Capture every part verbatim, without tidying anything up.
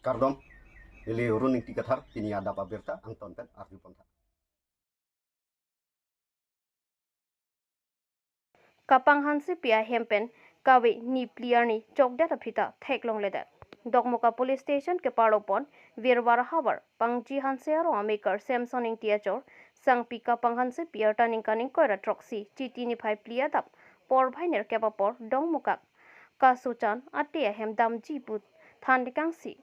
Kardom, ili Arun Ingti Kathar, pini adap abirta angton pen arju pontha. Kapanghanse pi ahem pen kave ni phli arni chokdet aphi ta theklongledet. Dokmoka Police Station keparlo pon Virvar havar Pangji Hanse arong amekar Samson Ingti achor Sangpi Kapanghanse pi arta ningkan ingkoi ra throksi Chiti niphai phli adap porphai nerkep apor Dongmukak Kasochan ate ahem damji pu than tekangsi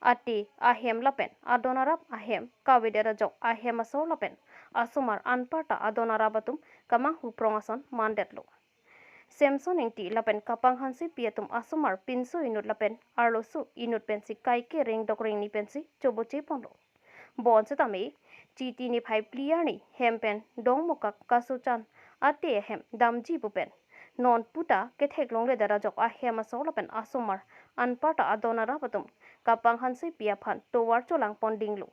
ate ahem lapen adon arap ahem kavedet ajok ahem asor lapen asomar anparta adon arap atum kamanghu prong ason mandetlo. Samson Ingti lapen Kapanghanse pi atum asomar pinso inut lapen arloso inut pensi kaike ringdok ringni pensi choboche ponlo. Bonsitame Chiti niphai phli arni hem pen Dongmukak Kasochan ate ahem damji pu pen non puta ketheklongledet ajok ahem asor lapen asomar anparta adon arap atum Kapanghanse pi aphan tovar cholang pon dinglo.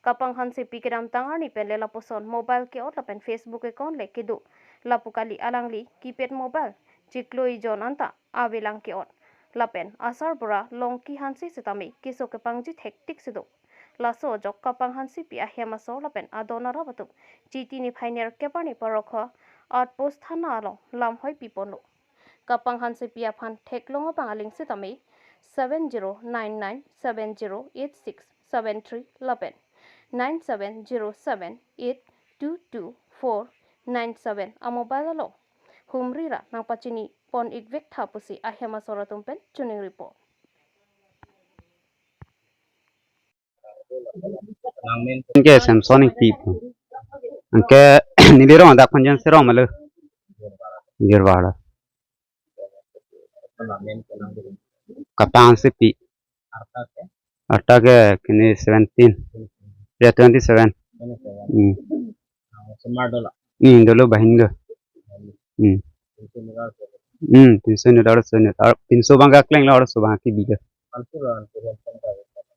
Kapanghanse pi kedamtang arni pen le lapuson mobile ke-ot lapen Facebook account le kedo. Lapu kali alangli keypad mobile chiklo ijon anta avelang ke-ot. Lapen asarbura Longki Hanse sitame keso kepangji thektik si do. Laso ajok Kapanghanse pi ahem asor lapen adon arap atum Chiti niphai nerkep arni parokho outpost thana along lamhoi pi ponlo. Kapanghanse pi aphan theklong abang aling sitame seven zero nine nine seven zero eight six seven three lapen nine seven zero seven eight two two four nine seven a mobile along humri ra nangpachini pon ikvek tha pusi ahem asor atum pen choningri po. Ke Samson Ingti pu. Anke neli rong adak Panjan Serong malo. Jirwala. Kapanghanse pi. Arta ke kini seventeen. Ya, twenty seven. Hmm. Hmm, dolo bahin lo. Hmm. Hmm, pinso inut, arloso inut. Ar-, pinso abang kakleng lo, arloso abang kebi lo.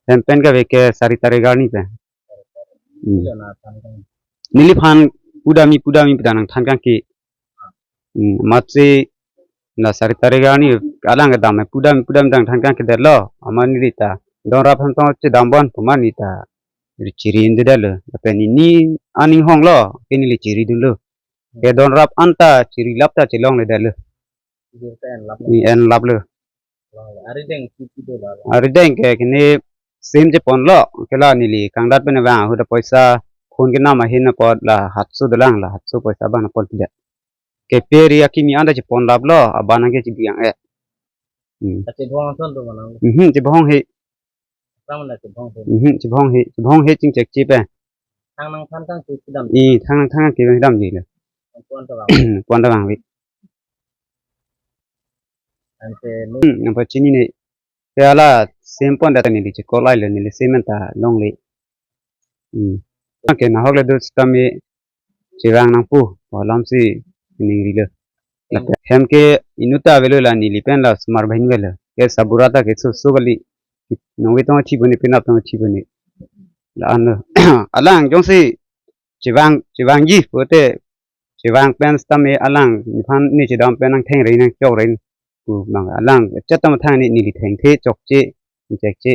Hem pen kave ke sari tarik arni pen. Hmm. Neliphan pudamji pudamji pu ta nangthan kangke. Hmm, amatsi la sari tarik arni alang kedam pudamji pudamji ta nangthan kangkedet lo. Amat neli ta don arap aphan tong chedam bon pu amat neli ta chiri dundedet lo. Lapen neli aning hong lo, ke neli chiri dunlo. Ke don arap anta chiri lap ta chelongledet lo. Neli en lap lo. Arideng ke kini sim chepon lo, ke la neli kangdat pen vang ahut apoisa phone kenam ahin apot la hatso dolang, la hatso poisa abang pon pidet. Ke peri akimi anta chepon lap lo, abang ke chibiang eh. Hmm. Chebohong ason do manang. Mhm, chebohong he. Tang na chebohong he. Mhm, chebohong he, chebohong he chingchek chip eh. Thang nangthan kangke kedam. I, thang nangthan kangke kedamji lo. Pon ta vang. Pon ta vangve. Ante ne. Hmm, nangpachini ne. Ke la sim pon ta neli checall ai lo, neli sim anta longle. Hmm. Anke nahok le do sitame chevang nangpo, alamsi ningri lo. Hem ke inut ta avelo, la neli pen la osomar banghini avelo. Ke sabura ta keso so kali. Nongve tong thi bone, penap tong thi bone. La-an lo. Alang jongsi chevang, chevangji pute chevang pen sitame alang nephan ne chedam pen nangthengre nangchokre pu abang alang chet tam thang ne neli thengthe chokche chekche.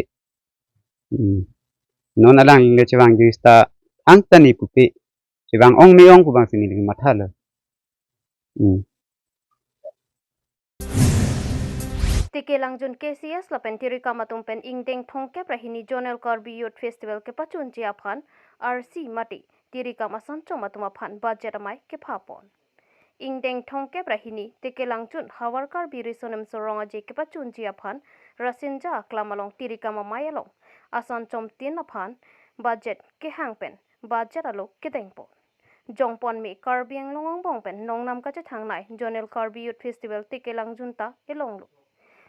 Hmm. Non alang le chevangji sita angtan ne pupe. Chevang ong me ong pu abangsi neli matha lo. Hmm. Tikelangjun K C S lapen Tirikam atum pen ingdeng thomkep ra hini Zonal Karbi Youth Festival kepachunji aphan R C mate Tirikam asanchom atum aphan budget amei kepha pon. Ingdeng thomkep ra hini Tikelangjun Havar Karbi Riso Nimso Rong Aje kepachunji aphan Rasinja Aklam along Tirikam amei along asanchom tin aphan budget kehang pen budget alo kedeng pon. Jongpon me Karbi Anglong angbong pen nongnam kachethangnei Zonal Karbi Youth Festival Tikelangjun ta elonglo.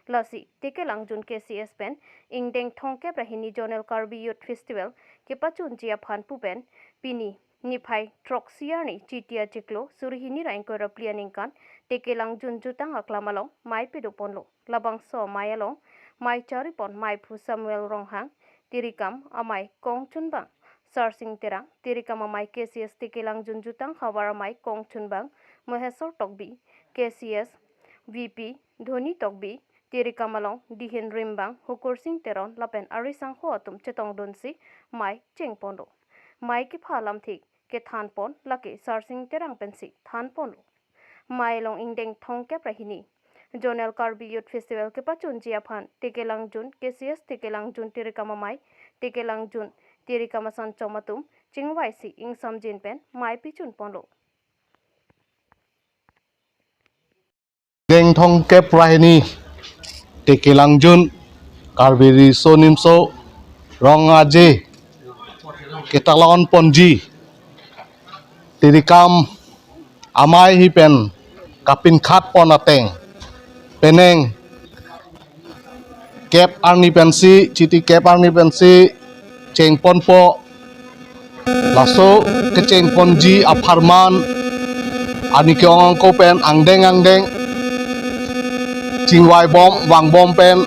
Lasi Tikelangjun K C S pen ingdeng thomkep ra hini Zonal Karbi Youth Festival kepachunji aphan pu pen pini niphai throksi arni Chiti achiklo suri hini ra ingkoi ra phli aningkan Tikelangjun Jutang Aklam along mei pedo ponlo. Labangso amei along mei chari pon meiphu Samuel Ronghang, Tirikam amei kongchunbang Sarsing Terang, Tirikam amei K C S Tikelangjun Jutang Havar amei kongchunbang Maheswar Tokbi, K C S V P Dhoni Tokbi, Tirikam along dihin rimbang Hukursing Teron lapen arisangho atum chetongdunsi mei chengponlo. Mei kepha alamthe kethanpon lake Sarsing Terang pensi thanponlo. Mei along ingdeng thomkep ra hini Zonal Karbi Youth Festival kepachunji aphan Tekelangjun, K C S Tekelangjun Tirikam amei, Tekelangjun Tirikam asanchom atum chingvaisi ingsamjin pen mei pichunponlo. Ingdeng thomkep ra hini Tekelangjun Karbi Riso Nimso Rong Aje ketalonponji Tirikam amei ahin pen kapinkhatpon ateng penang kep arni pensi, chiti kep arni pensi chengponpo. Laso kechengponji apharman arni ke-ong angko pen angdeng angdeng chingvaibom vangbom pen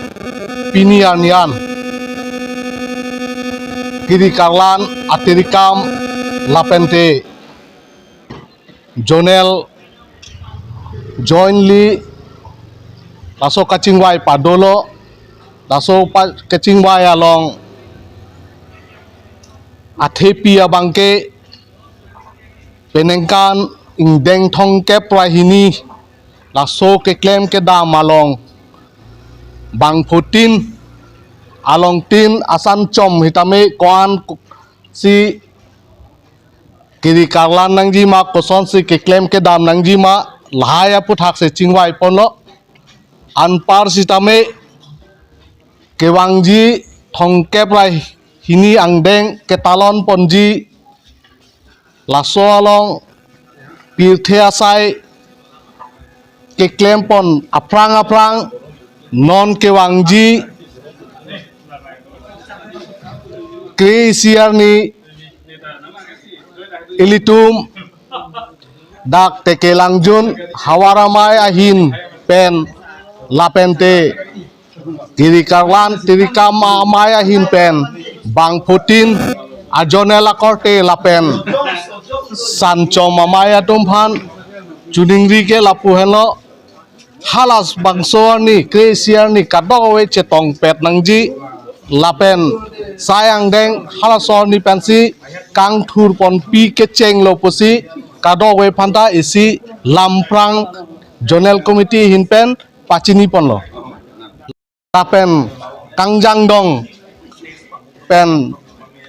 pini arni an Kiri Karlan atirikam lapente zonal jointly laso kachingvai padolo. Laso pa- kachingvai along athepi abangke penang kan ingdeng thomkep ra hini laso keklem kedam along bangphutin along tin asanchom sitame ko-an si Kiri Karlan nangji ma, kosonsi keklem kedam nangji ma, lahai aputhaksi chingvaiponlo. Anpar sitame kevangji thomkep ra hini angdeng ketalonponji laso along pirthe asai keklempon aphrang aphrang non kevangji kre-isi arni ilitum dak Tekelangjun havar amei ahin pen lapente Kiri Karlan Tirikam amei ahin pen bangphutin a-zonal akorte lapen sanchom amei atum aphan choningri ke lapu henlo. Halabangso arni kre-isi arni kadokave chetongpet nangji lapen sai angdeng halaso arni pensi kangthurponpi kechenglo pusi kadokave aphanta isi lamphrang zonal committee ahin pen pachiniponlo. Lapen kangjangdong pen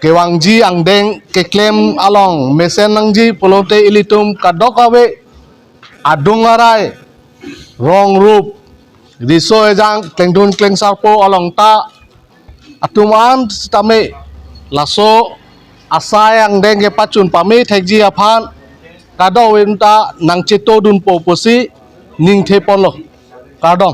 kevangji angdeng keklem along mesen nangji pulote ilitum kadokave adung arai rong rup riso ejang klengdun klengsarpo along ta atum an sitame laso asai angdeng kepachun pame thekji aphan kadokave aphanta nangchetodunpo pusi ningtheponlo. Kardom.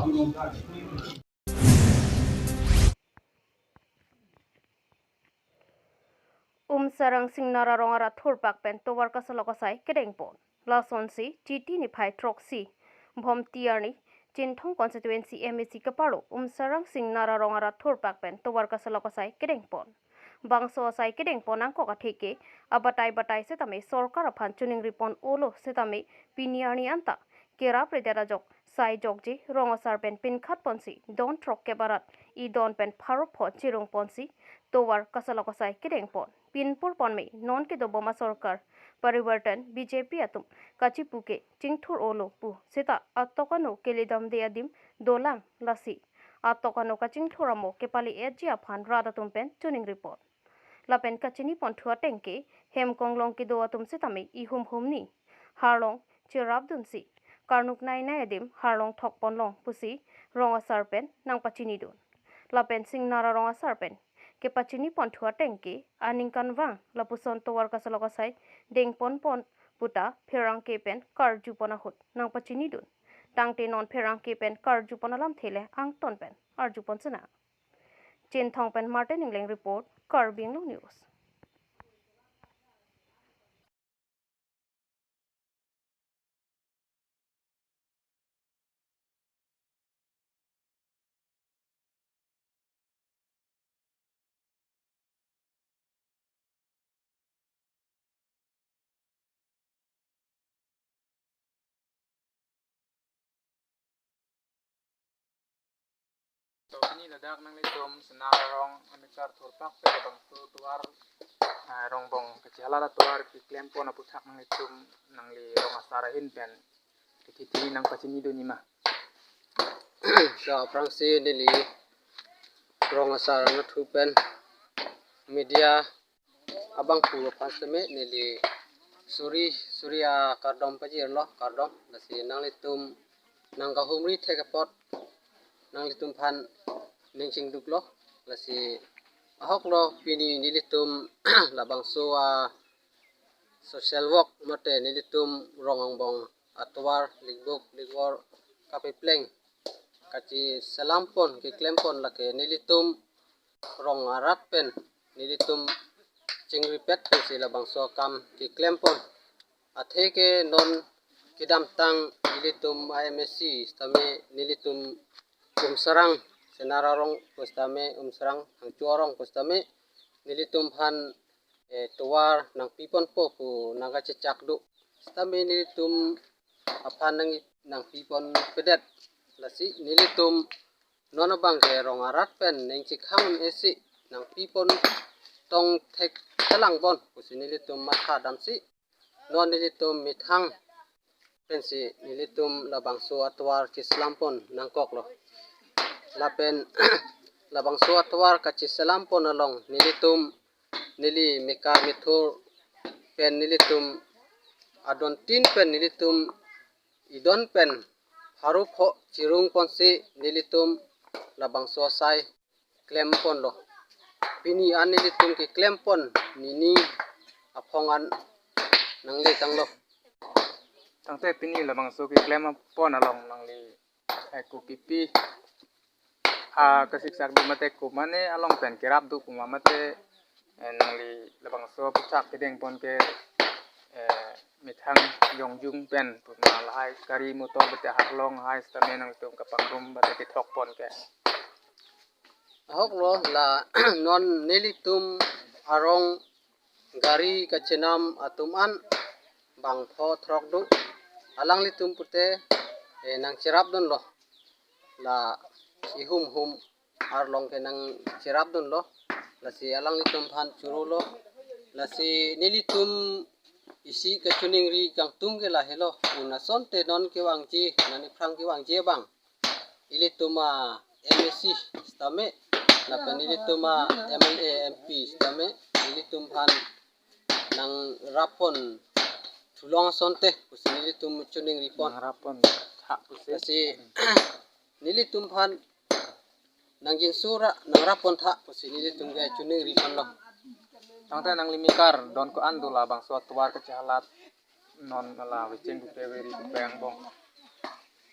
Umsarang Singnara Rong arat thurpak pen tovar kasalok asai kedengpon. Lasonsi Chiti niphai throksi Bhomti arni Chinthong constituency M A C kaparlo Umsarang Singnara Rong arat thurpak pen tovar kasalok asai kedengpon. Bangso asai kedengpon angkok atheke abatai batai setame sorkar aphan choningripon olo setame pini arni anta kerap redet ajok sai jokje rong asar pen pinkhatponsi don throkkep arat idon pen pharo pho chirungponsi tovar kasalok asai kedengpon. Pinpurpon me non kedobom asorkar Parivartan B J P atum kachipu ke chingthur olo pu seta atok ano keledamde adim dolang lasi atok ano kachingthur amo kepali-etji aphan rat atum pen choningripon. Lapen kachiniponthu atengke hem konglong kedo atum setame ihum humni harlong cherapdunsi karnuk nai nai adim harlong thokponlong pusi rong asar pen nangpachinidun. Lapen Singnara Rong asar pen kepachiniponthu atengke aningkanvang lapuson tovar kasalok asai dengponpon puta pherangke pen karjupon ahut nangpachinidun. Tangte non pherangke pen karjupon alamthe le angton pen arjupon sena. Chinthong pen Martin Engleng report, Karbi Anglong News. Pini ladak nanglitum Senar arong amekar thurpak pen labangso atovar, ah, Rongbong kachehalat atovar keklempon aputhak nanglitum nangli rong asar ahin pen ketiti nangpachini dun nima. So, aphrangsi neli rong asar anatthu pen media abangphu aphan seme neli suri suri akardom pajirlo, kardom. Lasi nanglitum nangkahumri thek apot nanglitum aphan ning chingduklo. Lasi ahoklo, pini nelitum labangso a social work mate nelitum Rongbong atovar likbuk likvor kapepleng kacheselampon keklempon lake nelitum rong arat pen nelitum chingripet pensi labangso akam keklempon. Atheke non kedamtang nelitum a M A C sitame nelitum Umsarang, Senar arong pusitame Umsarang, Hangcho arong pusitame nelitum aphan, eh, tovar nangpiponpo pu nangkachechak do. Sitame nelitum aphan nang nangpiponpedet. Lasi nelitum non abangke rong arat pen ning chekhang un-esi nangpipon tong thekthelang bon pusi nelitum matha damsi non nelitum methang pensi nelitum labangso atovar cheselampon nangkoklo. Lapen labangso atovar kacheselampon along nelitum neli mekar methur pen nelitum adontin pen nelitum idon pen pharo pho chirungponsi nelitum labangso asai klemponlo. Pini an nelitum keklempon nini aphong an nangle tanglo. Tangte pini labangso keklempon along nangli, eh, kopipi a kasiksak do mate komane along pen kerap do puma mate, eh, nangli labangso aputhak kedengpon ke, eh, methang jongjung pen puma lahai gari motor bete harlong hai sitame nangtum kapangrum bete kethokpon ke. Ahoklo, la non nelitum arong gari kachenam atum an bangpho throk do. Alanglitum pute, eh, nangcherapdunlo. La ihum hum arlong ke nangcherapdunlo. Lasi alanglitum aphan chorolo. Lasi nelitum isi kachiningri kangtung ke lahelo. Un asonte non kevangji, nani aphrang kevangji abang ilitum a M A C sitame, lapen ilitum a M L A, M P sitame, ilitum aphan nangrappon thulong asonte pusi nelitum chiningripon. Nangrappon tha pusi. Lasi nelitum aphan nangjinso ra nangrappon tha pusi nelitum ke chiningriponlo. Tangte nangli mekar don ko-an do labangso atovar kachehalat non ala vecheng pupe veri pupe angbong?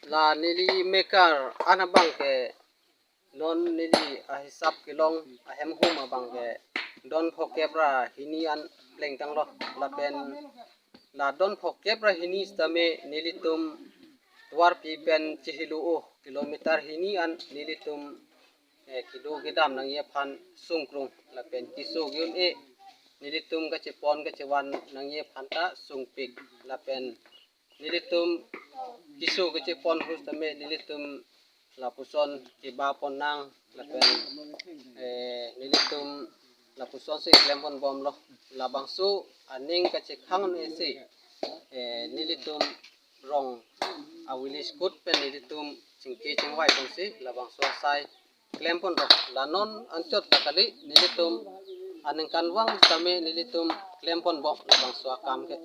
La neli mekar an abangke non neli ahisap kelong ahem hum abangke don phokep ra hini an plengtanglo. Lapen la don phokep ra hini sitame nelitum tovarpi pen chihilo-o kilometer hini an nelitum, eh, kedo kedam nangji aphan sungkrung lapen keso ke-un-e, nelitum kachepon kachevan nangji aphan ta sungpik. Lapen nelitum keso kachepon ahut sitame nelitum lapuson kebapon nang lapen, eh, nelitum lapusonsi klemponbomlo. Labangso aning kachekhang un-esi, eh, nelitum rong a village court pen nelitum chingki chingvai ponsi labangso asai klemponlo. La non anchot ta kali, nelitum aningkanvang sitame nelitum klemponbom labangso akam ke.